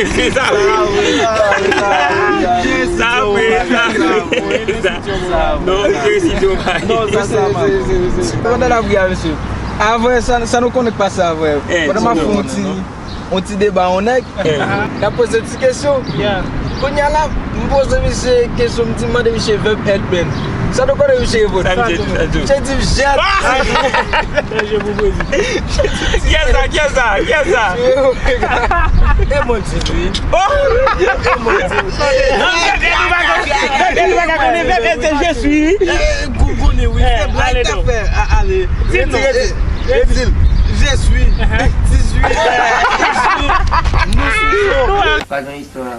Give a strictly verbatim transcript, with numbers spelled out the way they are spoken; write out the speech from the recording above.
Se sa vre. Sa vre, sa vre. Non, misye resi tou. Non, sa, sa, sa. Pandan n ap ri a, mesye, avan sa, sa nou konnen k pase avan. Pandan m ap fè yon ti, yon ti deba, yon nèg, n ap poze ti kesyon. Kounye a la, m poze misye kesyon, m di, m mande misye vèb èt men. Sa nou konnen misye reponn? Sa misye di, sa misye di. Misye di, jèt. Kiyès sa? Kiyès sa? Kiyès sa? E mwen di wi. Oh! E mwen di wi. Li pa ka konnen vèb èt, se je suis, wi. Ou konnen wi, se blag t ap fè. Ale. Di non. Di l. Je suis. Dizuit. Nou sou cho. Pa gen istwa.